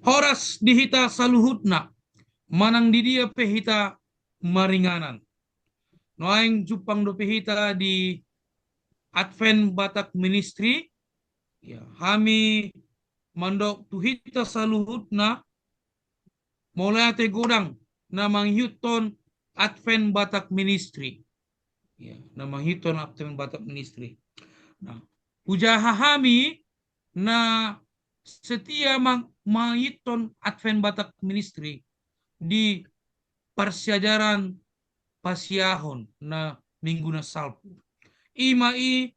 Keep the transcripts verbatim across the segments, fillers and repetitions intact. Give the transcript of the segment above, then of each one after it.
Horas di hita saluhutna, manang di dia pe hita maringanan. Nuaeng jumpang dope hita di Advent Batak Ministry. Ya, hami mandok tu hita saluhutna, mauliate godang na mangihuthon Advent Batak Ministry. Ya, na mangihuthon Advent Batak Ministry. Nah, hujaha hami na setia mang-, mangihuthon Advent Batak Ministry di parsiajaran pasiahon na minggu na salpu. Ima i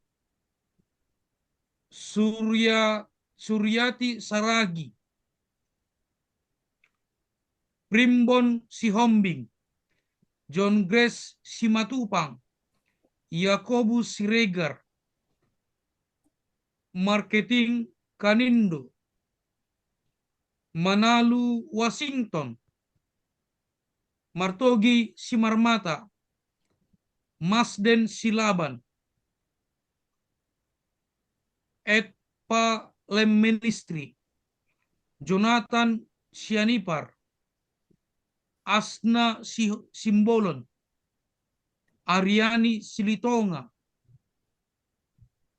Surya-, Suryati Saragi, Primbon Sihombing, John Grace Simatupang, Yakobus Siregar, Marketing Kanindo, Manalu Washington, Martogi Simarmata, Masden Silaban, Etpa Lem Ministry, Jonathan Sianipar, Asna Si-, Simbolon, Ariani Silitonga,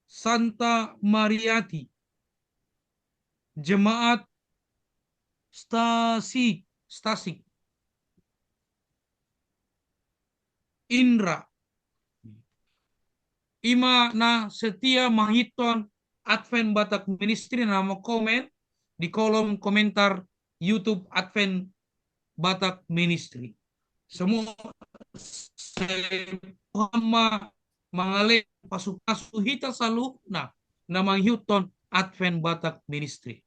Santa Mariati, Jemaat Stasik, Stasik, Indra. Ima na setia mangihuthon Advent Batak Ministry na mangkomen di kolom komentar YouTube Advent Batak Ministry. Semua ma mangale pasupasu hita saluhutna na mangihuthon Advent Batak Ministry.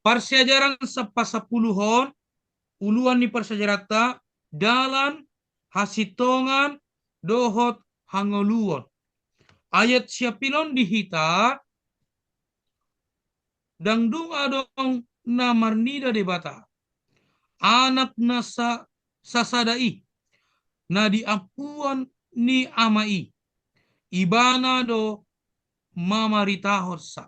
Parsiajaran sampulu on, uluan ni parsiajaranta, dalan, hasintongan, dohot hangoluon. Ayat siapilon di hita, ndang dung adong na marnida Debata, Anak na sa-, sasada i, na di ampuan ni Ama i, Ibana do mamaritahonsa.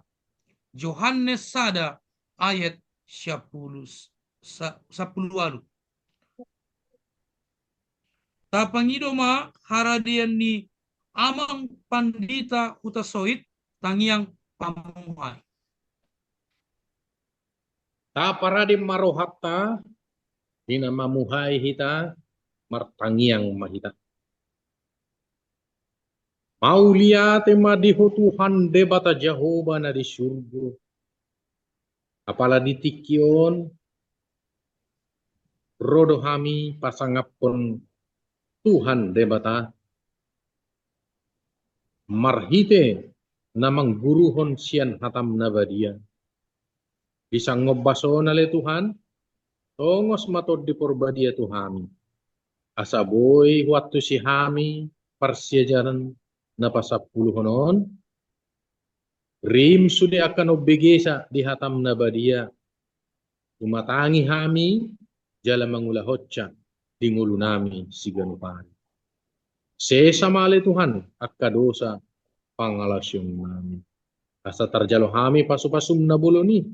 Johannes sada ayat siapulu s-, sa-, sampulu ualu. Tapangido ma haradean ni Amang Pandita Hutasoit, tangiang pamuhai. Taparade ma rohanta, di na mamuhai hita, martangiang ma hita. Mauliate ma di Ho Tuhan Debata Jahowa na di surgo. Apala di tingki on, ro do hami pasangaphon Tuhan Debata, marhite na mangguruhon sian hatam na badia. Di sangombas on ale Tuhan, tongos ma Tondi Porbadia tu hami. Asa boi huantusi hami parsiajaran na pasampuluhon on, rim sude angka na umbegesa di hatam na badia, tumatangi hami, jala mangulahonsa di ngolunami siganup ari. Sesa ma ale Tuhan, angka dosa pangalaosionnami. Asa tarjalo hami pasupasum na bolon i,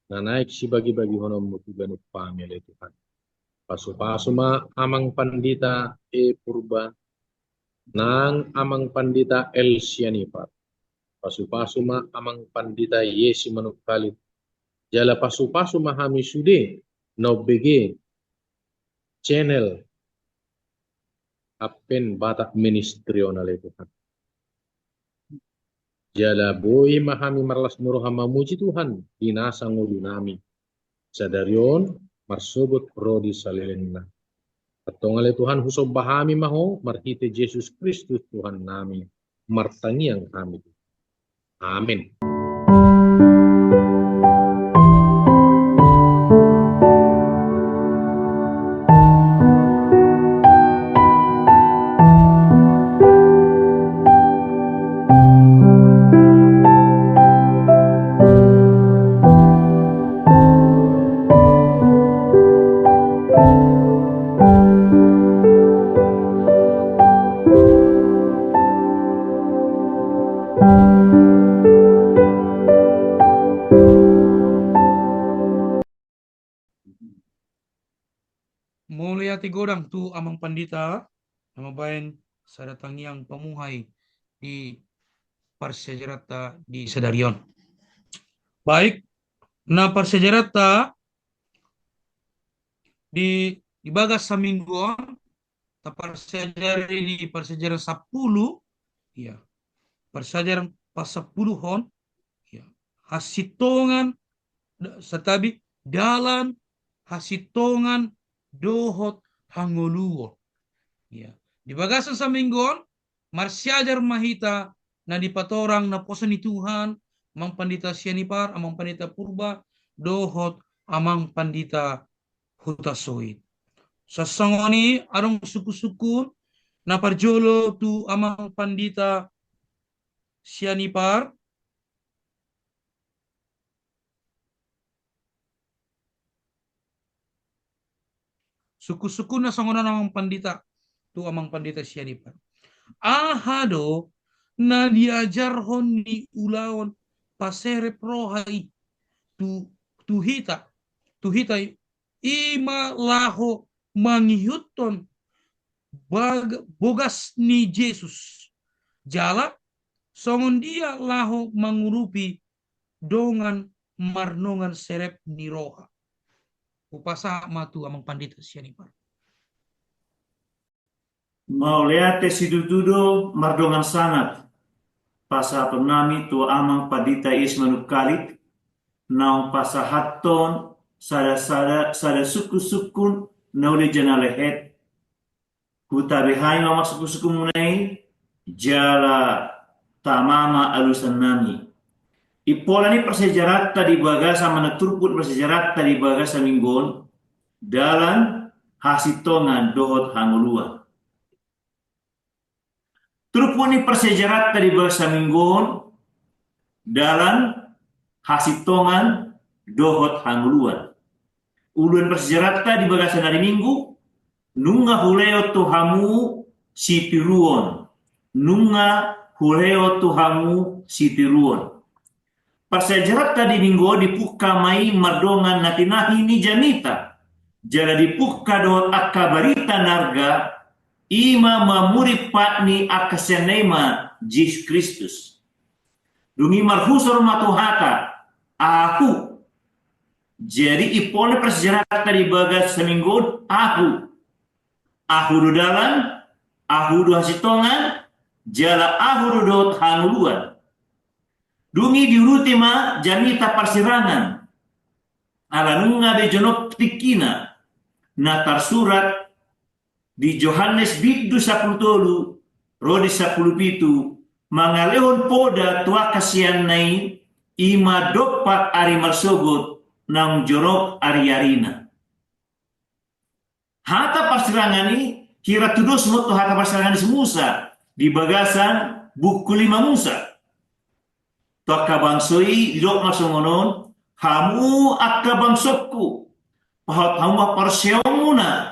na naeng sibagibagihononmu tu ganup hami ale Tuhan. Pasupasu ma Amang Pandita E Purba, nang Amang Pandita L Sianipar. Pasupasu ma Amang Pandita Yesi Manungkalit. Jala pasupasu ma hami sude na umbege channel Advent Batak Ministry on ale Tuhan. Jala boi ma hami marlas ni roha mamuji Tuhan di nasa ngolunami sadari on marsogot ro di salelengna. Antong ale Tuhan, husomba hami ma Ho marhite Jesus Kristus Tuhannami, martangiang hami. Amen. Mauliate godang tu amang pandita na mambahen sada tangiang pamuhai di parsiajaranta di sadari on. Baik, na parsiajaranta di, di bagas saminggu on, taparsiajari di parsiajaran sampulu, ya, parsiajaran pasampuluhon, ya, hasintongan, da-, santabi, dalan hasintongan dohot hangoluon. Ya. Di bagasan saminggu on, marsiajar ma hita na dipatorang naposo ni Tuhan, amang pandita Sianipar, amang pandita Purba, dohot amang pandita Hutasoit. Songon i adong sungkun-sungkun, na parjolo tu amang pandita Sianipar. Sungkun-sungkunna songon on amang pandita, tu amang pandita Sianipar. Aha do na diajarhon ni ulaon paserep roha i tu, tu hita, tu hita i, i ma laho mangihuthon bag-, bogas ni Jesus. Jala songon dia laho mangurupi dongan mardongan serep ni roha. Hupasahat ma tu amang pandita Sianipar. Mauliate situtu do mardongan sangap pasahaton nami tu amang pandita Ies Manungkalit, naung pasahathon sada, sada, sada sungkun-sungkun na uli jala na lehet. Hutabe hami ma sungkun-sungkunmuna i, jala tama ma alusan nami. Impola ni parsiajaranta di bagasan, mana turpuk ni parsiajaranta di bagasan minggu on, dalan hasintongan dohot hangoluan. Turpuk ni parsiajaranta di bagasan minggu on, dalan hasintongan dohot hangoluan. Ulaon parsiajaranta di bagasan ari Minggu, nunga hulehon tu hamu sitiruon. Nunga hulehon tu hamu sitiruon. Parsiajaranta di Minggu on dipungka ma i mardongan na tinahi ni jamita. Jala dipungka dohot angka barita na arga, i ma mamuri pat ni angka sian na i ma Jesus Kristus. Dung i marhusor ma tu hata, ahu. Jadi impola ni parsiajaranta di bagasan minggu on, ahu. Ahu do dalan, ahu do hasintongan, jala ahu do dohot hangoluan. Dung i diuruti ma jamita parsirangan. Ala nunga be jonok tingkina, na tarsurat di Johannes bindu sampulu tolu, ro di sampulu pitu, mangalehon poda tu angka sian na i, i ma dompak ari marsogot, naung jonok ari-arina. Hata parsirangan i, hira tudos ma tu hata parsirangan ni si Musa, di bagasan buku lima Musa. Tu angka bangso i, didok ma songon on, hamu angka bangsongku, pahot hamu ma parsiaonmuna,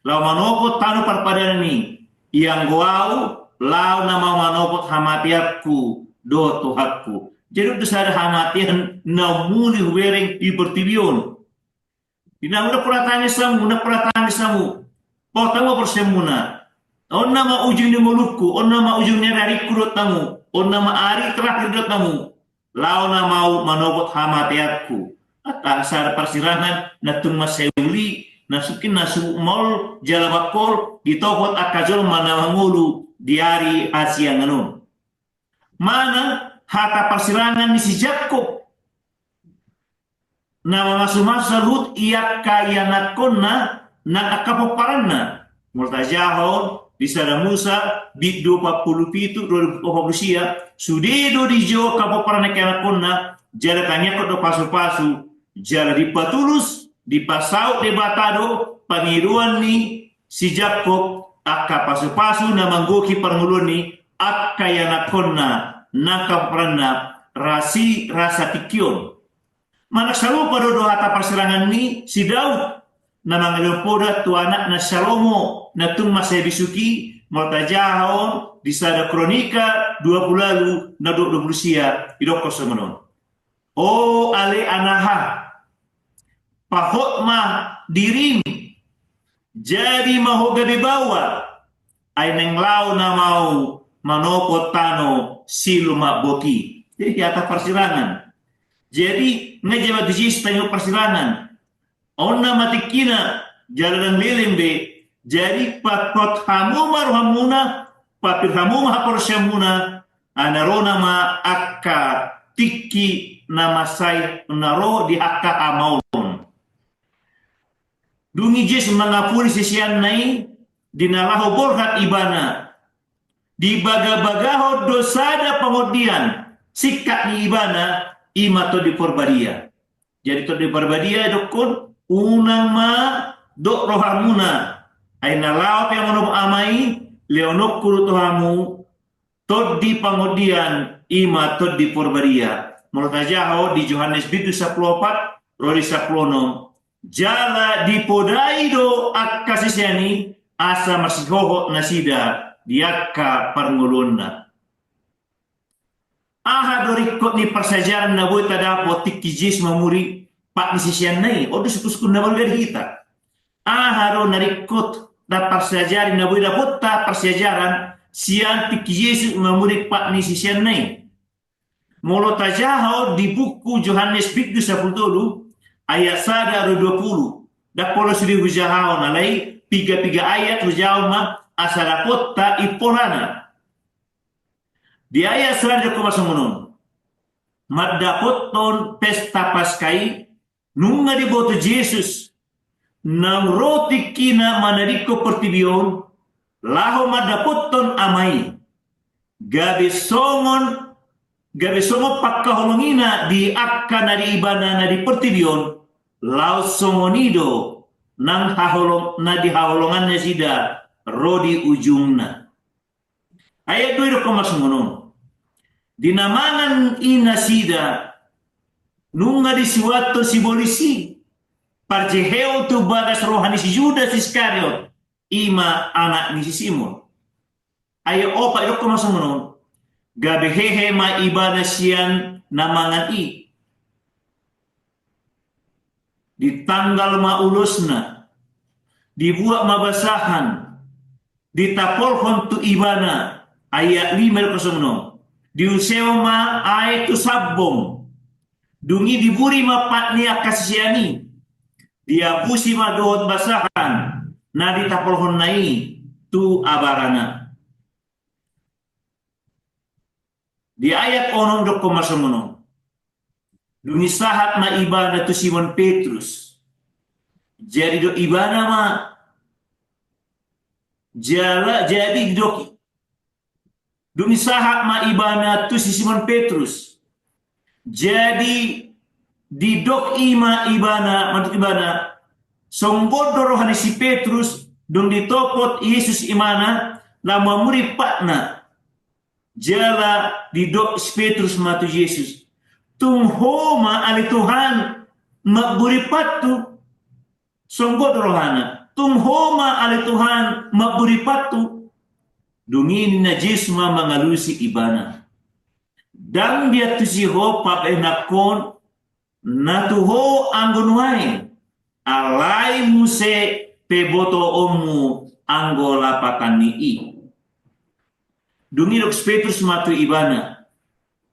laho manopot tano parpadanan i, ianggo ahu, laho nama manopot hamateanku, dohot rohangku. Jadi, do sada hamatean na muli hubereng di portibi on. Di na muna pura tangis hamu, na pura tangis hamu. Pahot hamu ma parsiaonmuna. On nama ujung ni ngolungku, on nama ujung ni ari-arikku dohot hamu, on nama ari terakhir dohot hamu. Laho nama ahu manopot hamateanku. Hata sada parsirangan, na tung mansai uli, na sungkin na subuk maol, jala mangkol, ditopot angka jolma na mangolu di ari hasiangan on. Manang hata parsirangan ni si Jakkob. Na mamasu-masu saluhut i angka ianakkonna nang angka pomparanna. Molo tajahahon di sada Musa, bindu opat pulu pitu, dua ribu opat pulu sia, sude do dijou angka pomparan ni angka ianakkonna, jala tangiangkon do pasu-pasu, jala dipatulus, dipasaut Debata do pangidoan ni si Jakkob, angka pasu-pasu na manggohi parngoluan ni angka ianakkonna nang angka pomparanna, rasi rasa tingki on. Manang sarupa do, do hata parsirangan ni si Daud, na mangalehon poda tu anakna Salomo, na tung mansai bisuk i, molo tajahahon di sada Kronika dua pulu ualu, na dua pulu sia, didokkon songon on. O ale anaha, pahot ma dirim, Jadi ma ho gabe baoa, ai naeng laho nama ahu manopot tano silumabok i. Jadi hata parsirangan. Jadi nga jabat di sista parsirangan. On nama tingkina, jala ndang leleng be. Jadi patot hamu ma rohamuna, papir hamu ma haporseaonmuna, ai na ro nama angka tingki na mansai na ro di angka hamaolon. Dung i Jesus mangapuli siseanna i, di na laho borhat ibana, dibagabagahon do sada pangondian, singkat ni ibana, i ma Tondi Parbadia. Jadi Tondi Parbadia didokkon, unang ma dok rohamuna, ai na laho pe ahu manopot Ama i, lehononku do tu hamu Tondi pangondian, i ma Tondi Parbadia. Molo tajaha ho di Johannes bindu sampulu opat, ro di sampulu onom. Jala dipodai do angka sisean i, asa marsihohot nasida di angka parngoluonna. Aha do ringkot ni parsiajaran na boi tadapot tingki Jesus mamuri pat ni siseanna i? On do sukkun-sukkun na balga di hita. Aha do na ringkot na parsiajaran na boi dapotta parsiajaran sian tingki Jesus mamuri pat ni siseanna i? Molo tajaha ho di buku Johannes bindu sampulu tolu, ayat sada ro dua pulu. Ndang pola sude hujahahon, alai piga-piga ayat hujahahon ma asa dapotta impolana. Di ayat sada didokkon ma songon on. Mandapothon pesta Paska i, nunga diboto Jesus, naung ro tingkina manadingkon portibi on, laho mandapothon Ama i. Gabe songon, gabe songon pangkaholongina di angka na di ibana na di portibi on, laos songon i do nang haholong, na di haholongan nasida ro di ujungna. Ayat dua i didokkon ma songon on. Di na mangan i nasida, nunga disuathon sibolis i, parjeheon tu bagas roha ni si Judas Iskariot, i ma anak ni si Simon. Ayat opat i didokkon ma songon on. Gabe hehe ma ibana sian na mangan i. Ditanggal ma ulosna, dibuat ma basahan, ditapolhon tu ibana, ayat lima i didokkon songon on. Diuseon ma aek tu sambong. Dung i diburi ma pat ni angka sisean i. Diapusi ma dohot basahan na ditapolhonna i tu abarana. Di ayat onom didokkon ma songon on. Dung i sahat ma ibana tu Simon Petrus. Jadi didok ibana ma, jala, jadi didok, dung i sahat ma ibana tu si Simon Petrus. Jadi didok i ma ibana, mandok ibana, songon do roha ni si Petrus, dung ditopot Jesus ibana, laho mamuri patna. Jala didok si Petrus ma tu Jesus, tung ho ma ale Tuhan, mamburi pathu. Songon do rohana, tung ho ma ale Tuhan, mamburi pathu. Dung i ninna Jesus ma mangalusi ibana, ndang diantusi ho pabahenanhon na tu ho anggo nuaeng, alai muse pebotoonmu anggo lapatan ni i. Dung i didok si Petrus ma tu ibana,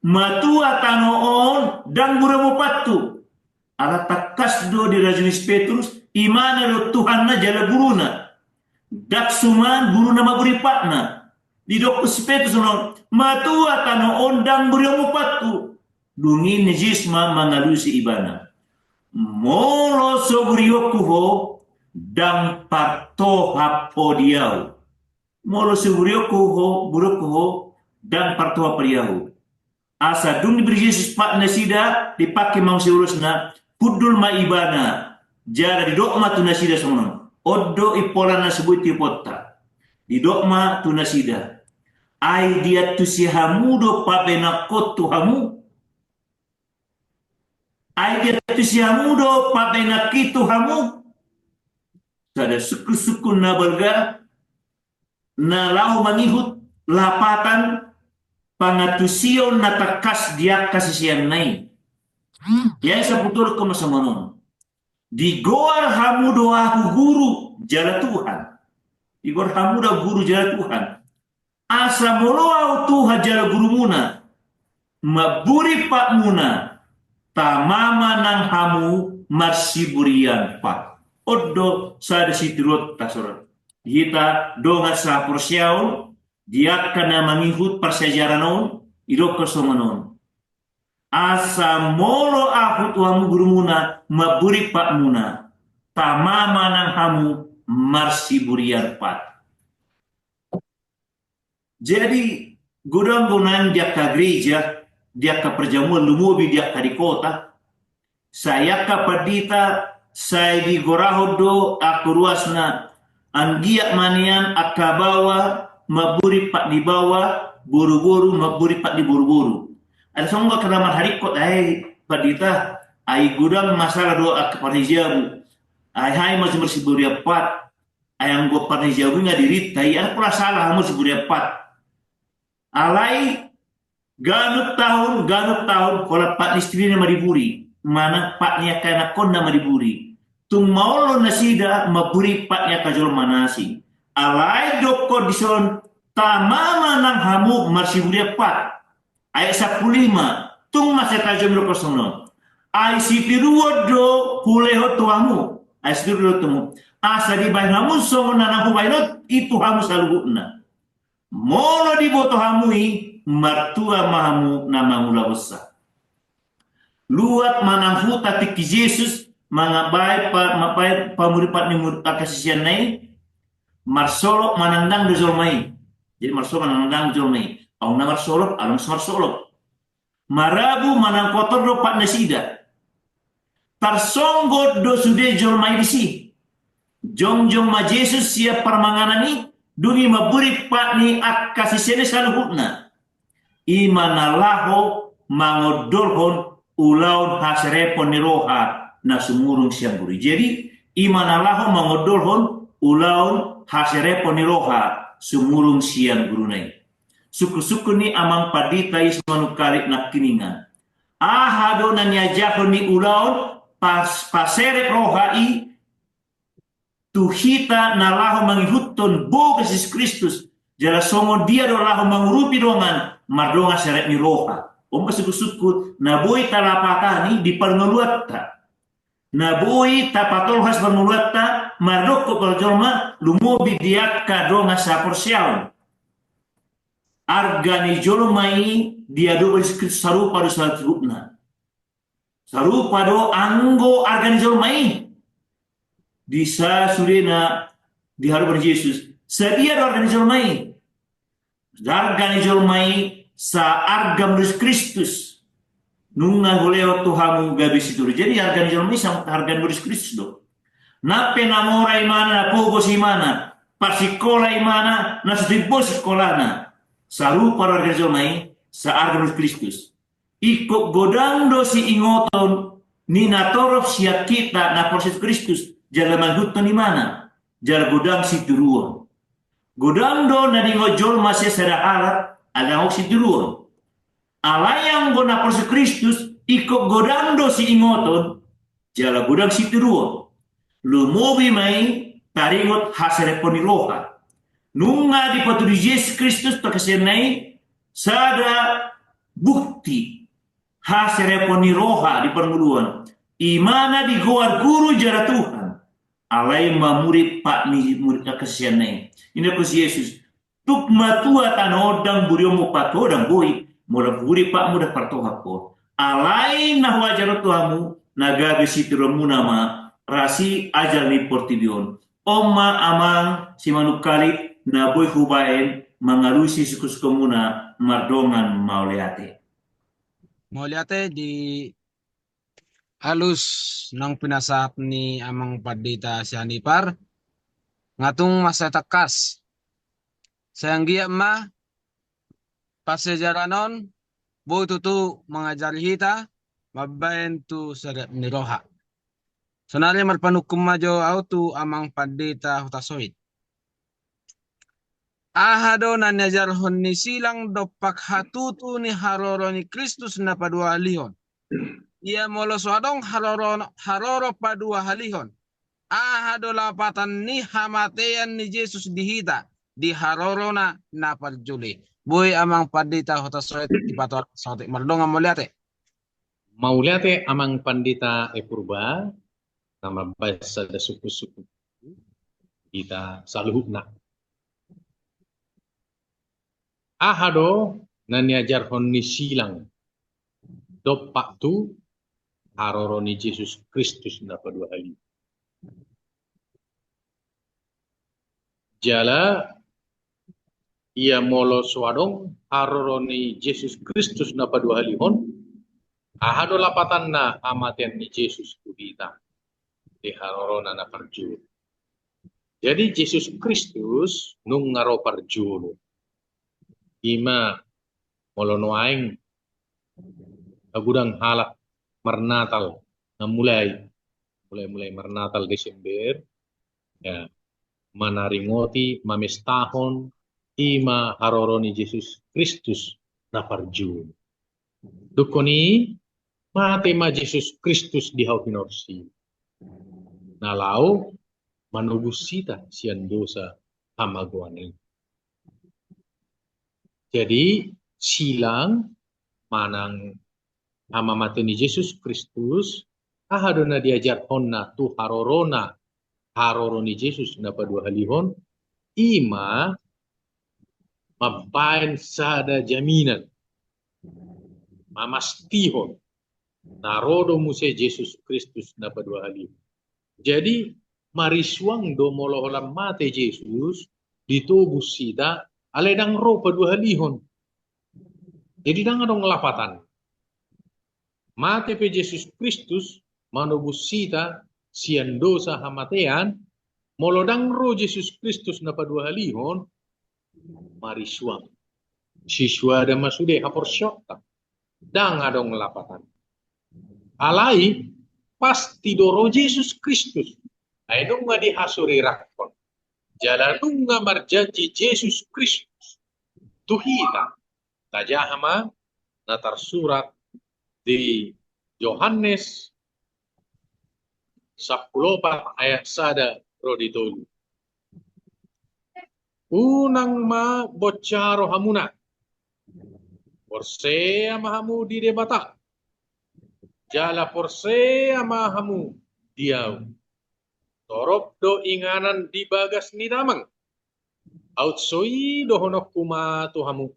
matua tano on ndang burimu pathu. Ala tangkas do dirajumi si Petrus, imana do Tuhanna jala guruna. Ndang suman guruna mamburi patna. Didok si Petrus on, matua tano on ndang burimu pathu. Dung i ninna Jesus ma mangalusi ibana, molo so burionku ho, ndang partohap ho di ahu. Molo so burionku ho, burionku ho, ndang partohap ho di ahu. Asa dung dibere Jesus pat nasida, dipangke mangusei ulosna, hundul ma ibana, jala didok ma tu nasida songon on. On do impola na so boi tiopanta. Didok ma tu nasida, ai diantusi hamu do pabahenanhon tu hamu? Ai diantusi hamu do pabahenanhon tu hamu? Sada sungkun-sungkun na balga, na laho mangihut lapatan pangantusion na tangkas di angka siseanna i. Di ayat sampulu tolu didokkon ma songon on. Digoar hamu do ahu guru jala Tuhan. Digoar hamu do ahu guru jala Tuhan. Asa molo ahu Tuhan jala gurumuna, mamburik patmuna, tama ma nang hamu marsiburian pat. On do sada sitiruonta songon hita dongan saporseaon, di angka na mangihut parsiajaran on, didokkon songon on. Asa molo ahu tu hamu gurumuna mamburik patmuna, tama ma nang hamu marsiburian pat. Jadi, godang do nang di angka gereja, di angka parjamuan, lumobi di angka di kota. Sai angka pandita, sai digorahon do angka ruasna, anggiat ma nian angka baoa mamburik pat ni baoa, boruboru mamburik pat ni boruboru. Ai songon angka na marharingkot, ai pandita, ai godang masalah do angka parjabu. Ai hami ma marsiburian pat. Ai anggo parjabu nga dirinta i, ai pola salah hamu siburian pat. Alai ganup taon, ganup taon, holan pat ni istrina ma diburi, manang pat ni angka anakkonna ma diburi. Tung maol do nasida mamburik pat ni angka jolma na asing. Alai dokkon dison, tama ma nang hamu marsiburian pat. Ayat sampulu lima, tung ma sai tajom do kosong on. Ai sitiruon do hulehon tu hamu. Ai sitiruon do tu hamu. Asa dibahen hamu songon na naeng hubahen on i tu hamu saluhutna. Molo diboto hamu i, martua ma hamu na mangulahonsa. Luat manang huta tingki Jesus, mambahen pa-, mambahen pamuripan ni murid angka siseanna i, marsolop manang dang do jolma i. Jadi marsolop manang dang do jolma i. Ahu na marsolop, alongan so marsolop. Marabu manang kotor do pat nasida. Tarsonggot do sude jolma i disi. Jongjong ma Jesus sian parmanganan i, dung i mamburik pat ni angka siseanna i saluhutna. I ma na laho mangondolhon ulaon haserepon ni roha na sumurung sian guru i. Jadi, i ma na laho mangondolhon ulaon haserepon ni roha sumurung sian guruna i. Sungkun-sungkun ni amang pandita i simanungkalit nangkiningan. Aha do na niajarhon ni ulaon pas-, paserep roha i tu hita na laho mangihuthon bogas Jesus Kristus, jala songon dia do laho mangurupi dongan mardongan serep ni roha. On ma sungkun-sungkun na boi talapatani di parngoluanta. Na boi tapatolhas parngoluanta, mardongan parjolma, lumobi di angka dongan saporseaon. Arga ni jolma i di adopan Jesus Kristus sarupa do saluhutna. Sarupa do anggo arga ni jolma i. Di sa sudena di adopan Jesus. Sadia do arga ni jolma i. Arga ni jolma i saarga Jesus Kristus. Nunga hulehon tu hamu gabe situru. Jadi arga ni jolma i saarga Jesus Kristus do. Nang pe na mora imana, na pogos imana, parsikola imana, na so timbo sikolana. Sarupa do arga ni jolma i saarga Jesus Kristus. Ingkon godang do siingoton ni na torop sian hita na porsea Jesus Kristus, jala mangihuthon imana, jala godang sitiruon. Godang do na diingot jolma sian sada halak, alai dang adong sitiruon. Alai anggo na porsea Jesus Kristus, ingkon godang do siingoton, jala godang sitiruon. Lumobi ma i taringot haserepon ni roha. Nunga dipatudu Jesus Kristus tu angka siseanna i sada bukti haserepon ni roha di parngoluan. Imana digoar guru jala Tuhan. Alai mamuri pat ni murid angka siseanna i. Ninna Jesus, tung matua tano on dang burionmu pat ho, dang boi, molo buri patmu dang partohap ho. Alai na huajarhon tu hamu, na gabe sitiruonmuna ma, rasi ajal ni portibi on. On ma amang simanungkalit, na boi hubahen mangalusi sungkun-sungkunmuna mardongan mauliate. Mauliate di alus nang pinasahat ni amang pandita Sianipar, nga tung mansai tangkas. Sai anggiat ma parsiajaran on boi tutu mangajari hita mambahen tu serep ni roha. Sonari marpanungkun ma jo ahu tu amang pandita Hutasoit. Aha do na niajarhon ni silang dompak hatutu ni haroro ni Kristus na paduahalihon? ia molo so adong haroro, haroro paduahalihon, aha do lapatan ni hamatean ni Jesus di hita di harorona na parjolo i? Boi amang pandita huta soet, dipatuar sotik mardongan mauliate. Mauliate amang pandita Epurba, na mambaen sada sungkun-sungkun hita saluhutna. Aha do na niajarhon ni silang dompak tu haroro ni Jesus Kristus na paduahalihon? Jala ia molo so adong haroro ni Jesus Kristus na paduahalihon, aha do lapatanna hamatean ni Jesus tu hita di harorona na parjolo? Jadi Jesus Kristus nunga ro parjolo. Ima molo nuaeng na godang halak marnatal, na mulai, mulai, mulai marnatal Desember, ya, manaringoti, mamestahon ima haroro ni Jesus Kristus na parjolo. Dungkon i, mate ma Jesus Kristus di hau hinorsi, na laho manobus hita sian dosa hamagoan i. Jadi silang manang hamamate ni Jesus Kristus, aha do na diajarhonna tu harorona, haroro ni Jesus na paduahalihon? Ima mambaen sada jaminan, mamastihon na ro do muse Jesus Kristus na paduahalihon. Jadi marisuang do molo holan mate Jesus, ditobus hita, alai ndang ro paduahalihon. Jadi ndang adong lapatan. Mate pe Jesus Kristus manobus hita sian dosa hamatean, molo ndang ro Jesus Kristus na paduahalihon, marisuang. Sisuada ma sude haporseaonta. Ndang adong lapatan. Alai pasti do ro Jesus Kristus. Ai nunga dihasorirangkon. Jala nunga marjanji Jesus Kristus tu hita. Tajaha ma na tarsurat di Johannes sampulu opat ayat sada ro di tolu. Unang ma bonsa rohamuna. Porsea ma hamu di Debata. Jala porsea ma hamu di ahu. Torop do inganan di bagas ni Damang. Aut so i dohononku ma tu hamu.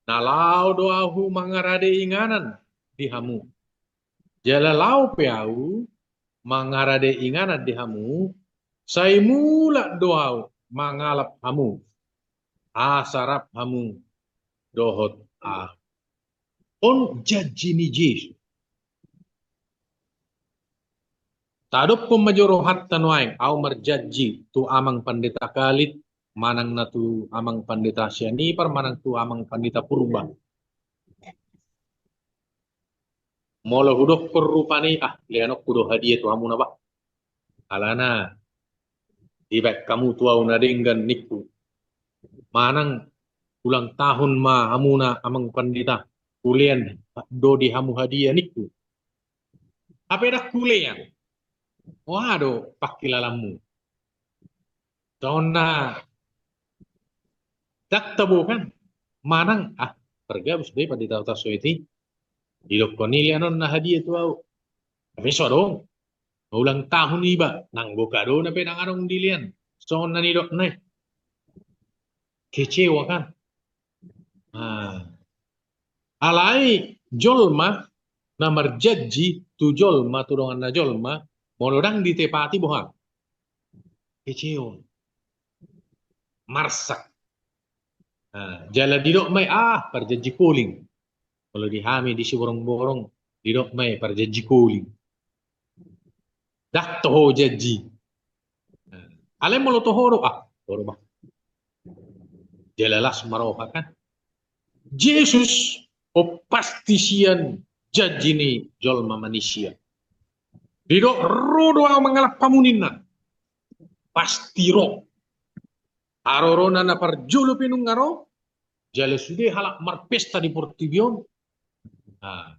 Na laho do ahu mangarade inganan di hamu. Jala laho pe ahu mangarade inganan di hamu, sai mulak do ahu mangalap hamu. Asa rap hamu dohot ahu. On janji ni Jesus. Tadophon ma jo rohanta nuaeng, ahu marjanji tu amang pandita Kalit, manang na tu amang pandita Sianipar, manang tu amang pandita Purba. Molo hudokkon rupani, ah, leanonku do hadia tu hamuna bah. Alana dibaen hamu tu ahu na denggan ningku. Manang ulang tahun ma hamuna amang pandita, hulean do di hamu hadia ningku. Hape ndang hulean. Oha do pangkilalanmu. Songon na ndang tabo kan. Manang, ah, pargabus do i pandita huta soiti. Didokkon i leanonna hadia tu ahu. Hape so adong. Ulang tahun iba, nanggo kadona pe ndang adong dilean. Songon na nidokna i. Kecewa kan. Nah. Alai jolma na marjanji tu jolma, tu donganna jolma, molo ndang ditepati boha? Kecewa. Marsak. Nah, jala didok ma i, ah, parjanji koling. Molo di hami di Siborongborong, didok ma i parjanji koling. Ndang toho janji. Alai molo toho do, ah, toho do bah. Jala las ma roha kan. Jesus, o, pasti sian janji ni jolma manisia. Didok ro do ahu mangalap hamu ninna. Pasti ro. Harorona na parjolo pe nunga ro, jala sude halak marpesta di portibi on. Nah.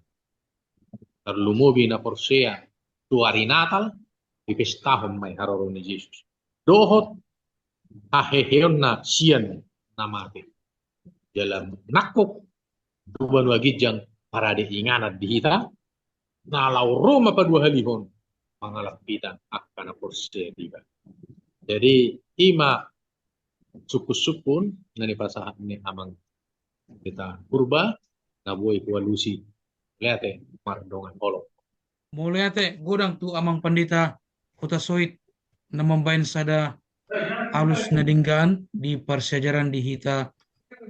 Tarlumobi na porsea tu ari Natal, dipestahon ma i haroro ni Jesus. Dohot haheheonna sian na mate. Jala nangkok tu banua ginjang parade inganan di hita, na laho ro ma paduahalihon mangalap hita angka na porsea di Ibana. Jadi, i ma sungkun-sungkun na nipasahat ni Amang Pendeta Purba, na boi hualusi. Mauliate, mardongan holong. Mauliate godang tu Amang Pandita Hutasoit na mambaen sada alus na denggan di parsiajaran di hita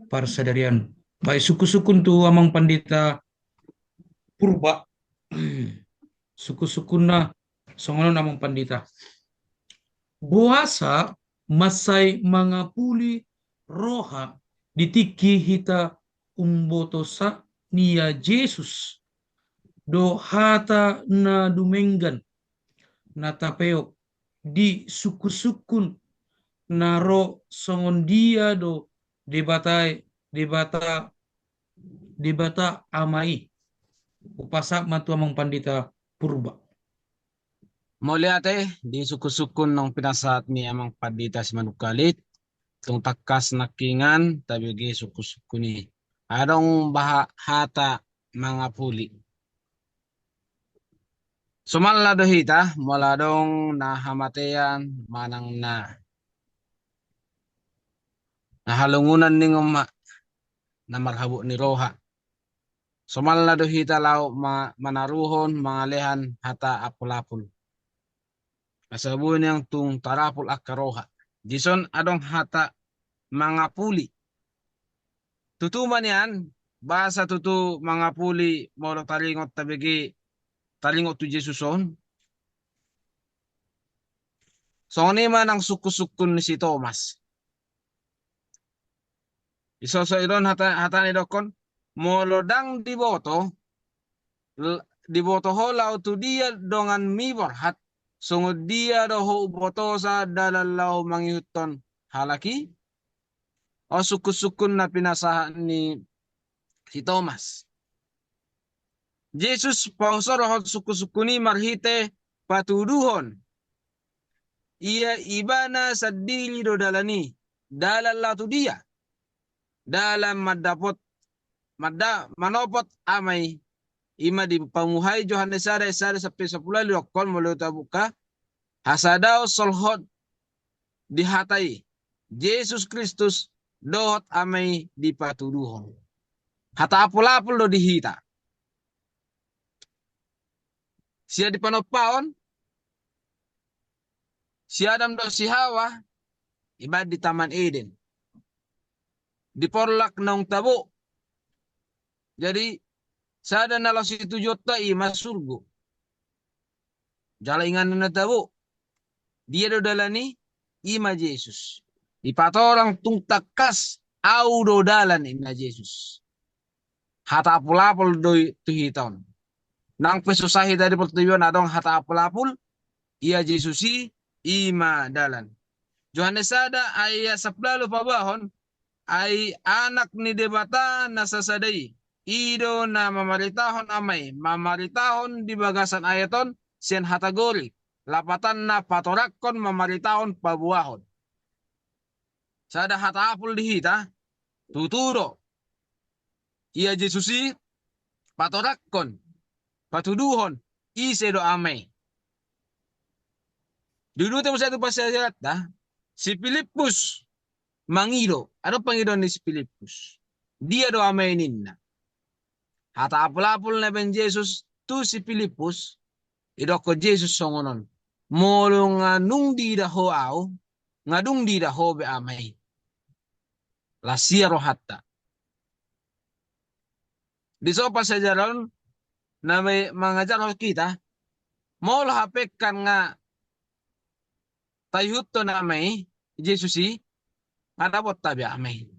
parsadarian. Baik, sungkun-sungkun tu Amang Pandita Purba. Sungkun-sungkunna songon on, Amang Pandita. Boasa mansai mangapuli roha di tingki hita umbotosa ni ia Jesus do hata na dumenggan na tapeop di sungkun-sungkun na ro, songon dia do Debata, Debata, Debata Ama i. Hupasahat ma tu Amang Pandita Purba. Mauliate, di sungkun-sungkun naung pinasahat ni Amang Pandita Simanungkalit, tung tangkas nangkiningan tabege sungkun-sungkun i. Adong baha hata mangapuli. Somalna do hita, molo adong na hamatean, manang na, na halungunan ningon ma, na marhabot ni roha. Somalna do hita laho ma-, manaruhon, mangalehon hata apul-apul. Asa boi nian tung tarapul angka roha. Dison adong hata mangapuli. Tutu ma nian, boasa tutu mangapuli molo taringot tabege, taringot tu Jesus on. Songon i ma nang sungkun-sungkun ni si Tomas. Isoso i do hata, hata na didokkon, molo ndang diboto, l-, diboto ho laho tu dia donganmi borhat, songon dia do ho umbotosa dalan laho mangihuthon halak i? On sungkun-sungkun na pinasahat ni si Tomas. Jesus pausorohon sungkun-sungkun i marhite patuduhon. Ia Ibana sandiri do dalan i, dalan laho tu dia. Dalan mandapot, manda-, manopot Ama i. I ma dipamuhai Johannes sada, sada sampe sampulu ualu didokkon molo tabuka. Hasadaon solhot di hata i, Jesus Kristus dohot Ama i dipatuduhon. Hata apul-apul do di hita. Sia dipanompaon, si Adam dohot si Hawa, ibaen di Taman Eden. Diporlak naung tabo. Jadi, sada na laos situjuonta i ma surgo. Jala inganan na tabo. Dia do dalan i, i ma Jesus. Dipatorang tung tangkas, au do dalan, ninna Jesus. Hata apul-apul do i tu hita on. Nang pe susa hita di portibi on adong hata apul-apul, ia Jesus i, i ma dalan. Johannes sada ayat sampulu ualu paboahon, ai Anak ni Debata na sasada i, i do na mamaritahon Ama i, mamaritahon di bagasan ayat on, sian hata Gorik, lapatanna patorangkon mamaritahon paboahon. Sada hata apul di hita, tutu do. Ia Jesus i patorangkon, patuduhon, ise do Ama i. Diuduti muse tu parsiajaranta, si Pilippus mangido, adong pangidoan ni si Pilippus. Dia do Ama i ninna. Hata apul-apul na baen Jesus tu si Pilippus, didokkon Jesus songon on. Molo nga nunga diida ho au, nga dung diida ho be Ama i. Las ia rohanta. Dison parsiajaran na mangajarhon hita, molo hape kan nga taihuthon Ama i, Jesus i, nga dapot tabe Ama i.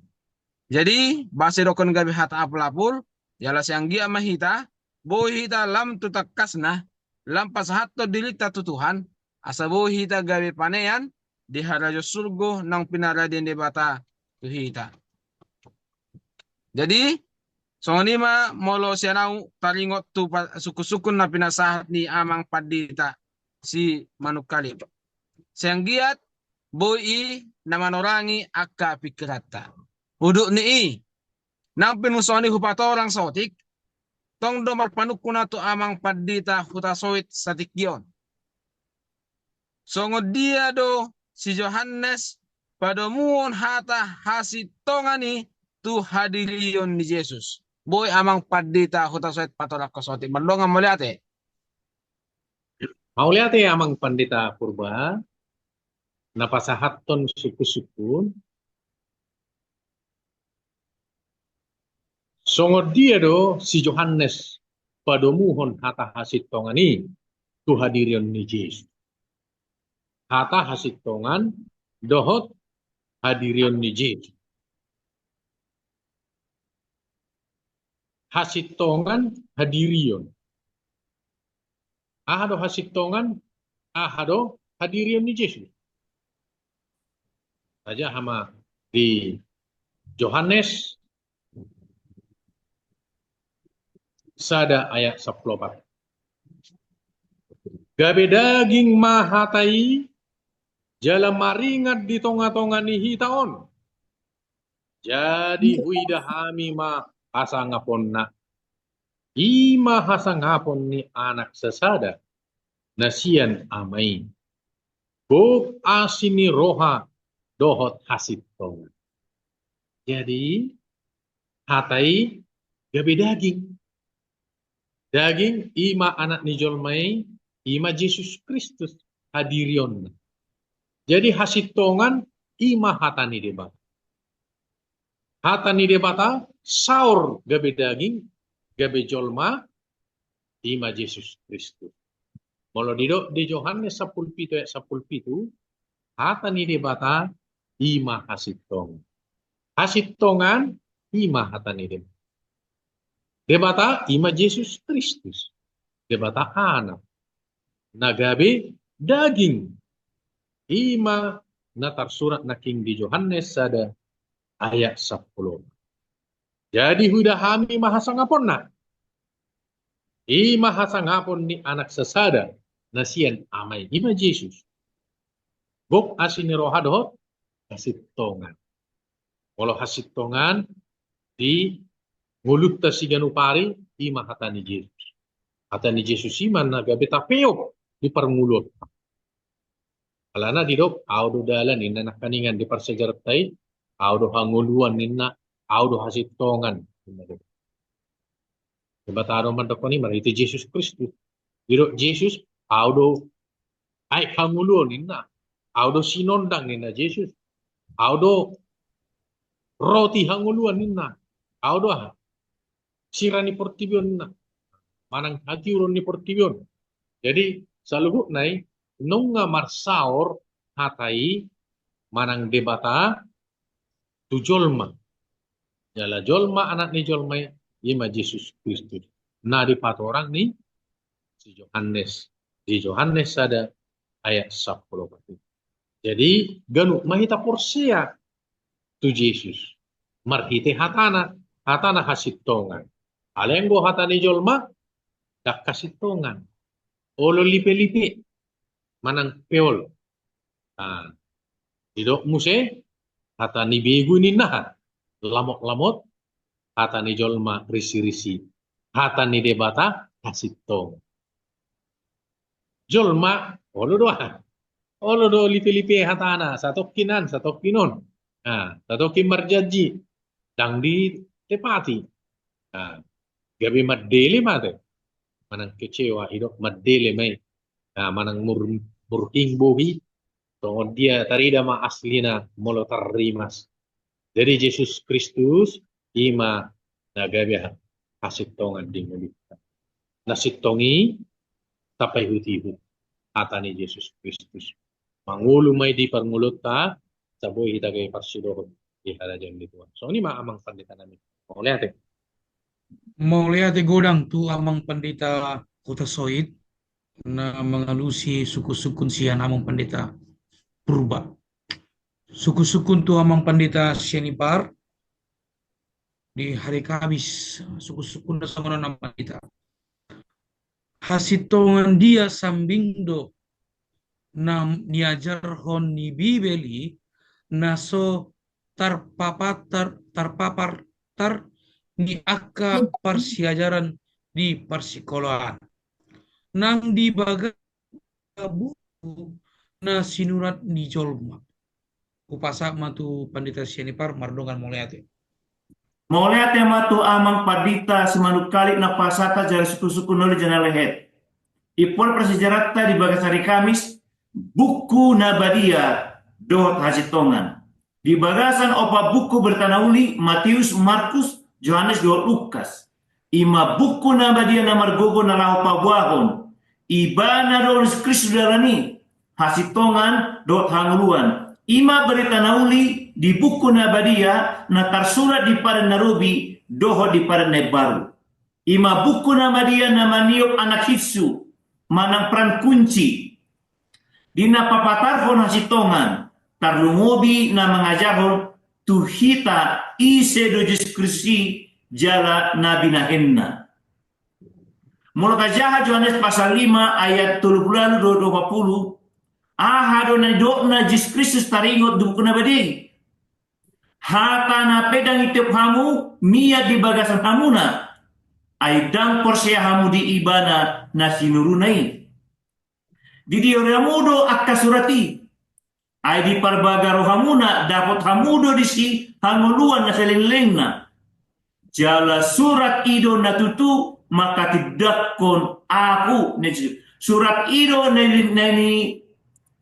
Jadi, boasa didokkon gabe hata apul-apul, jala sai anggiat ma hita, boi hita lam tu tangkasna, lam pasahathon dirinta tu Tuhan, asa boi hita gabe panean di harajaon surgo naung pinarade Debata tu hita. Jadi, Songon i ma molo sian au taringot tu pa-, sungkun-sungkun na pinasahat ni amang pandita Simanungkalit. Sai anggiat boi i na manorangi angka pingkiranta. Udut ni i, nang pe nunga songon i hupatorang saotik, tong do marpanungkun au tu amang pandita Hutasoit satingki on. Songon dia do si Johannes padomuhon hata hasintongan i tu hadirion ni Jesus? Boi amang pandita Hutasoit patorangkon saotik. Mardongan mauliate. Mauliate amang pandita Purba, na pasahathon sungkun-sungkun. Songon dia do si Johannes padomuhon hata hasintongan i tu hadirion ni Jesus? Hata hasintongan dohot hadirion ni Jesus. Hasintongan, hadirion. Aha do hasintongan, aha do hadirion ni Jesus? Tajaha ma di Johannes sada ayat sampulu opat. Gabe daging ma hata i, jala maringan di tonga-tonga ni hita on. Jadi huida hami ma hasangaponna. I ma hasangapon ni Anak sasada na sian Ama i. Gok asi ni roha dohot hasintongan. Jadi hata i gabe daging. Daging, i ma Anak ni jolma i, i ma Jesus Kristus, hadirionna. Jadi hasintongan, i ma hata ni Debata. Hata ni Debata saor gabe daging, gabe jolma, i ma Jesus Kristus. Molo didok di Johannes sampulu pitu ayat sampulu pitu, hata ni Debata i ma hasintongan. Hasintongan i ma hata ni Debata. Debata i ma Jesus Kristus. Debata Anak na gabe daging. I ma na tarsurat nangkin di Johannes sada ayat sampulu. Jadi huida hami ma hasangaponna. I ma hasangapon ni Anak sasada na sian Ama i, i ma Jesus. Gok asi ni roha dohot hasintongan. Molo hasintongan di ngolunta siganup ari, i ma hata ni Jesus. Hata ni Jesus i ma na gabe tapeop di parngoluonta. Alana didok, au do dalan, ninna nangkaningan di parsiajaranta i, au do hangoluan, ninna, au do hasintongan, ninna do. Debata do mandokkon i marhite Jesus Kristus. Didok Jesus, au do aek hangoluan, ninna. Au do sinondang, ninna Jesus. Au do roti hangoluan, ninna. Au do aha? Sira ni portibi on, ninna. Manang hatiuron ni portibi on. Jadi saluhutna i nunga marsaor hata i manang Debata tu jolma. Jala jolma, Anak ni jolma i, i ma Jesus Kristus. Na dipatorang ni si Johannes, di Johannes sada ayat sampulu opat. Jadi ganup ma hita porsea tu Jesus marhite hatana, hatana hasintongan. Alai anggo hata ni jolma, ndang hasintongan. Olo lipe-lipe manang peol. Nah, didok muse, hata ni begu ninna, lamot-lamot, hata ni jolma risi-risi, hata ni Debata hasintongan. Jolma, olo do aha? Olo do lipe-lipe hatana, satongkin an, satongkin on. Nah, satongkin marjanji, ndang ditepati. Nah, gabe mandele ma ate. Manang kecewa, didok mandele ma i. Nah, manang mur-, murhing bohi, songon dia tarida ma aslina molo tarrimas. Jadi Jesus Kristus i ma na gabe hasintongan di ngolunta. Na sintong i tapaihut-ihut hata ni Jesus Kristus. Mangolu ma i di parngoluonta, asa boi hita gabe parsidohot di harajaon ni Tuhan. Songon i ma amang pandita nami. Mauliate. Mauliate godang tu amang pandita Hutasoit na mangalusi sungkun-sungkun sian amang pandita Purba. Sungkun-sungkun tu amang pandita Sianipar. di hari Kamis, sungkun-sungkunna songon on, Amang Pandita. Hasintongan dia sambing do na niajarhon ni Bibel i na so tarpapar, tar-, tarpapar tar ni angka parsiajaran di parsikolaan. Nang di bagas buku na sinurat ni jolma. Hupasahat ma tu Pandita Sianipar mardongan mauliate. Mauliate ma tu Amang Pandita Simanungkalit na pasahat jala sungkun-sungkun na uli jala lehet. Ingkon parsiajaranta di bagas hari Kamis, Buku na Badia dohot Hasintongan. Di bagasan opat buku Berita na Uli, Matius, Markus, Johannes dohot Lukas. I ma Buku na Badia na margogo na laho paboahon Ibana dohot Jesus Kristus dalan i, hasintongan dohot hangoluan. I ma Berita na Uli di Buku na Badia na tarsurat di Padan na Robi dohot di Padan na Imbaru. I ma Buku na Badia na maniop anak hinsu manang peran kunci di na papatarhon hasintongan, tarlumobi na mangajarhon tu hita ise do Jesus Kristus i jala na binahenna. Molo tajaha Johannes pasal lima ayat tolu pulu ualu dohot dua pulu, aha do na nidokna Jesus Kristus taringot di Buku na Badia i? Hata na pe ndang itiop hamu mian di bagasan hamuna, ai ndang porsea hamu di Ibana na sinuruna i. Didiori hamu do angka surat i, ai diparbaga rohamuna, dapot hamu do disi hangoluan na salelenglelengna. Jala surat i do na tutu mangkatindangkon Ahu, ninna Jesus. Surat i do na ni, na ni,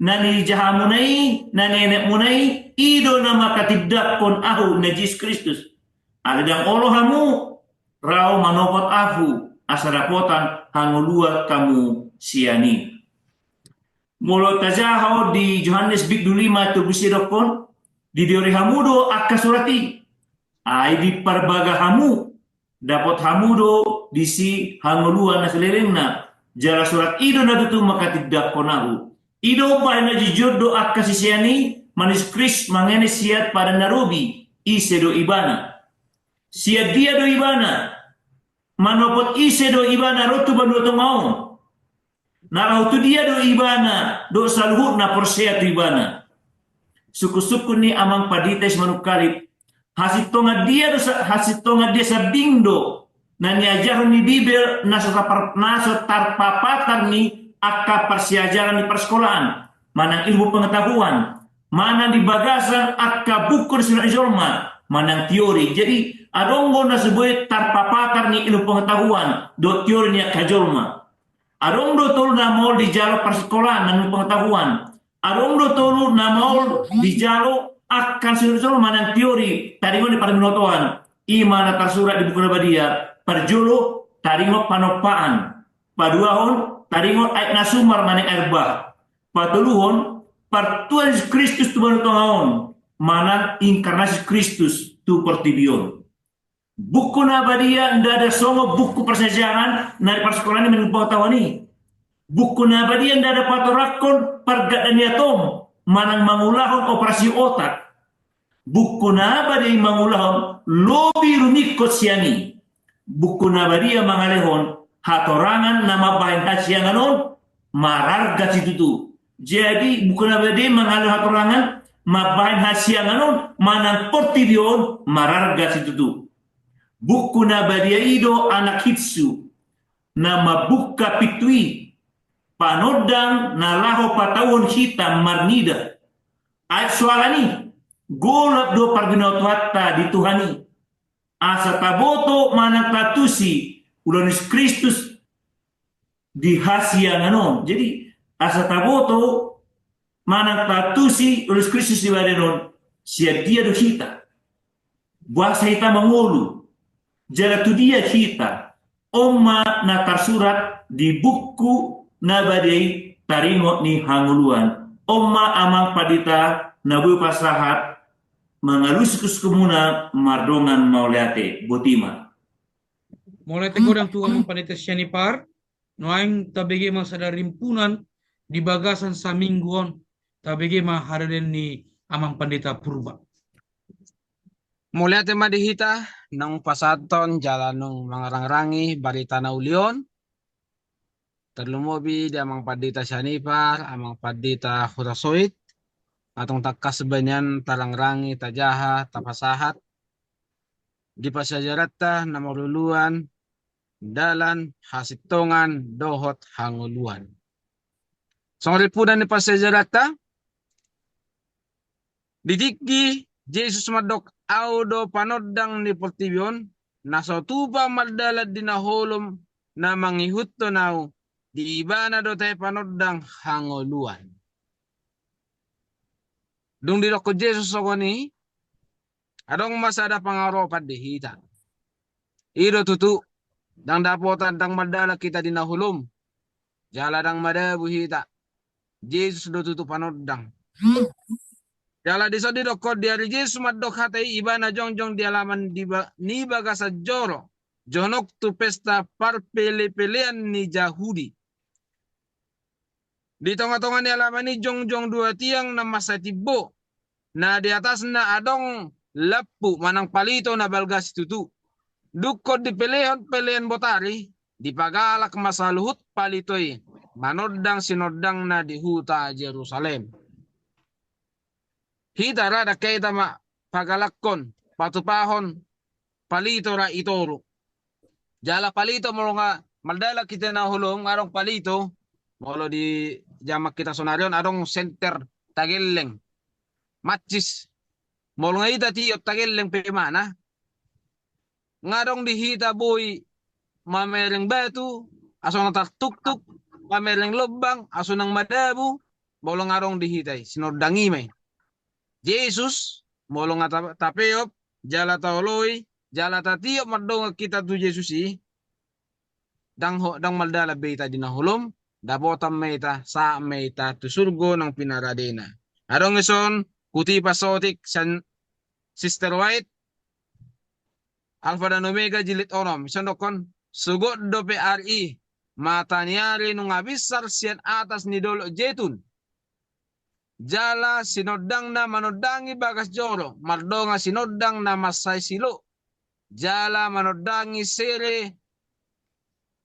na nijahamuna i, na nienetmuna i, i do na mangkatindangkon Ahu, ninna Jesus Kristus. Alai ndang olo hamu ro manopot Ahu, asa dapotan hangoluan hamu sian i. Molo tajaha di Johannes bindu lima tolu pulu sia, didokkon, didiori hamu do angka surat i, ai diparbaga hamu, dapot hamu do disi hangoluan na salelenglelengna, jala surat i do na tutu mangkatindangkon Ahu. I do umbahen na jujur do angka sisean i manus Kristus mangenes sian Padan na Robi, ise do Ibana. Sian dia do Ibana, manopot ise do Ibana ro tu banua tonga on. Na laho tu dia do Ibana dohot saluhut na porsea tu Ibana. Sungkun-sungkun ni Amang Pandita Simanungkalit, hasintongan dia do sa-, hasintongan dia sambing do na niajarhon ni Bibel na so tapar-, na so tarpapatar ni angka parsiajaran di parsikolaan, manang ilmu pengetahuan, manang di bagasan angka buku na sinurat ni jolma, manang teori. Jadi, adong do na so boi tarpapatar ni ilmu pengetahuan dohot teori ni angka jolma. Adong do tolu na maol dijalo parsikolaan na ilmu pengetahuan. Adong do tolu na maol dijalo angka na sinurat ni jolma manang teori taringot ni parbinotoan. I ma na tarsurat di Buku na Badia, parjolo taringot panompaan, paduahon taringot aek na sumar manang air bah, patoluhon partuahan Jesus Kristus tu banua tonga on, manang inkarnasi Kristus tu portibi on. Buku na Badia ndada songon buku parsiajaran na di parsikolaan i manang ilmu pengetahuan i. Buku na Badia ndada patorangkon parganda ni atom manang mangulahon operasi otak. Buku na Badia i mangulahon lobi rumingkot sian i. Buku na Badia mangalehon hatorangan na mambahen hasiangan on mararga situtu. Jadi, Buku na Badia i mangalehon hatorangan mambahen hasiangan on manang portibi on mararga situtu. Buku na Badia i do anak hinsu na mambuka pintu i, panondang na laho patauhon hita marnida. Ai soalan i, golap do parbinotoanta di Tuhan i, asa taboto manang taantusi ulaon ni Jesus Kristus di hasiangan on. Jadi, asa taboto manang taantusi ulaon ni Jesus Kristus di badan on, sian dia do hita? Boasa hita mangolu? Jala tu dia hita? On ma na tarsurat di Buku na Badia i taringot ni hangoluan. On ma Amang Pandita na boi pasahat mangalusi sungkun-sungkunmuna mardongan mauliate. Botima. Mauliate godang tu Amang Pandita Sianipar. Nuaeng tabege ma sada rimpunan di bagasan saminggu on, tabege ma haradeon ni Amang Pandita Purba. Mauliate ma di hita naung pasahathon jala naung mangarangrangi barita na uli on. Tarlumobi di amang pandita Sianipar, amang pandita Hurasoit, antong tangkas ba nian tarangrangi, tajaha, tapasahat di parsiajaranta na maruluan dalan hasintongan dohot hangoluan. Songon rimpunan ni parsiajaranta, di tingki Jesus mandok, "Ahu do panondang ni portibi on, na so tupa mardalan di na holom na mangihuthon ahu, di ibana do tahe panondang hangoluan." Dung didokkon Jesus songon i, adong ma sada pangaropan di hita. I do tutu, ndang dapotan, ndang mardalan hita di na holom, jala ndang madabu hita. Jesus do tutu panondang. Jala dison didokkon, di ari Jesus mandok hata i, ibana jongjong di alaman di ba-, ni bagasan joro, jonok tu pesta parpelepelean ni Jahudi. Di tongatonga ni alaman i jongjong dua tiang na mansai timbo, na di atasna adong lampu manang palito na balga situtu. Dungkon dipelehon pelean botari, dipagalak ma saluhut palito i manondang sinondangna di huta Jerusalem. Hita ra dangka hita ma pagalakhon, patupahon palito ra i toru. Jala palito, molo nga mardalan hita na holom nga adong palito, molo di jaman hita sonari on adong senter tagelleng, matcis. Molo nga hita tiop tagelleng pe mana, nga adong di hita boi mamereng batu, aso na tartuktuk, mamereng lombang, aso nang madabu, molo nga adong di hita i, sinondang i ma i. Jesus, molo nga ta-, tapeop, jala taoloi, jala tatiop mardongan hita tu Jesus i, ndang ho-, ndang mardalan be hita di na holom, dapotan ma hita, sahat ma hita tu surgo nang pinaradena. Adong dison, kutipan saotik sian Sister White, Alfa dan Omega jilid onom, dison didokkon, sogot dope ari i, mata ni ari nunga binsar sian atas ni dolok Jetun. Jala sinondangna manondangi bagas joro, mardongan sinondang na mansai silo. Jala manondangi sere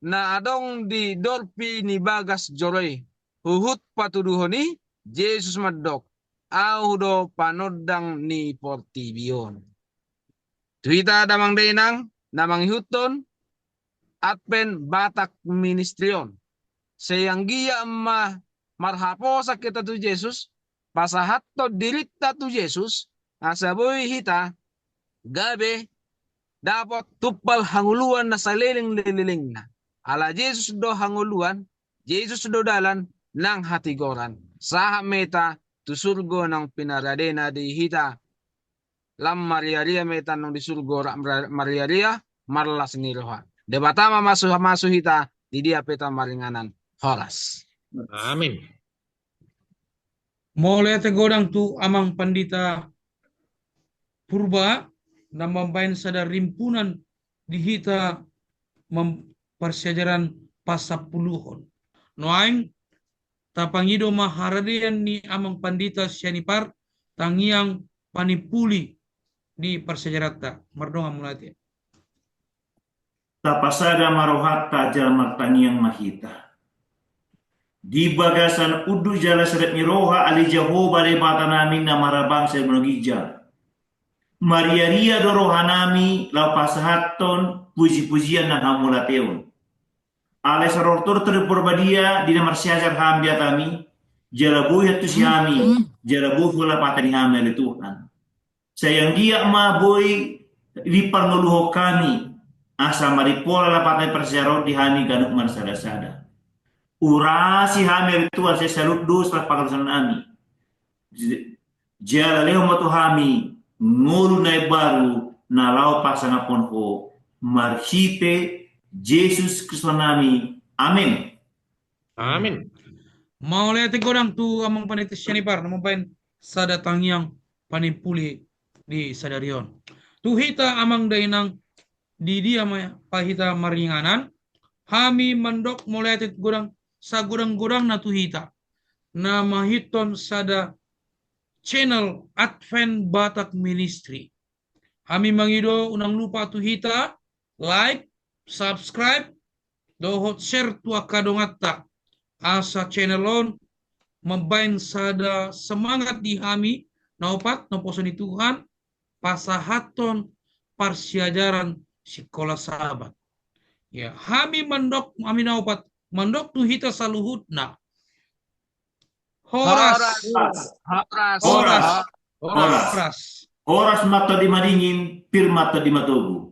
na adong di dorpi ni bagas joro i. Huhut patuduhon i, Jesus mandok, "Ahu do panondang ni portibi on." Tu hita damang dainang na mangihuthon Advent Batak Ministry on, sai anggiat ma marhaposan hita tu Jesus, pasahathon dirinta tu Jesus, asa boi hita gabe dapot tumpal hangoluan na saleleng ni lelengna. Ala Jesus do hangoluan, Jesus do dalan nang hatigoran. Sahat ma hita tu surgo nang pinaradena di hita. Lam mariaria ma hita nang di surgo, ra-, ra-, mariaria, marlas ni roha. Debata ma masu-masu hita, di dia pe hita maringanan. Horas. Amin. Mauliate godang tu amang pandita Purba, na mambahen sada rimpunan di hita mam-, parsiajaran pasampuluhon. Nuaeng, tapangido ma haradeon ni amang pandita Sianipar, tangiang panimpuli di parsiajaranta. Mardongan mauliate. Tapasada ma rohanta jala martangiang ma hita. Di bagasan unduk jala serep ni roha ale Jahowa Debata nami na marhabangsa di banua ginjang, mariaria do roha nami laho pasahathon puji-pujian nang hamauliateon. Alai saroha-roha Tondi Parbadia di na marsiajar hami di hataMi, jala boi antusi hami, jala boi pola patani hami ale Tuhan. Sai anggiat ma boi diparngoluhon hami, asa marimpola lapatan parsiajaran on di hami ganup marsada-sada. Urasi hami ale Tuhan sian saluhut dosa pangalaosion nami. Jala lehon ma tu hami ngolu na imbaru na laho pasangaphon Ho, marhite Jesus Kristus nami. Amen. Amin. Mauliate godang tu amang pandita Sianipar na mambahen sada tangiang panimpuli di sadari on. Tu hita amang dainang, di dia ma hita maringanan, hami mandok mauliate godang sagodang-godangna tu hita na mangihuthon sada channel Advent Batak Ministry. Hami mangido unang lupa tu hita like, subscribe, dohot share tu angka donganta, asa channel on mambaen sada semangat di hami na opat naposo ni Tuhan, pasahathon parsiajaran Sikola Sabat. Ya, hami mandok, hami na opat mandok tu hita saluhutna. Horas. Horas. Horas. Horas. Horas. Horas. Horas ma todi madingin, pir ma todi matogu.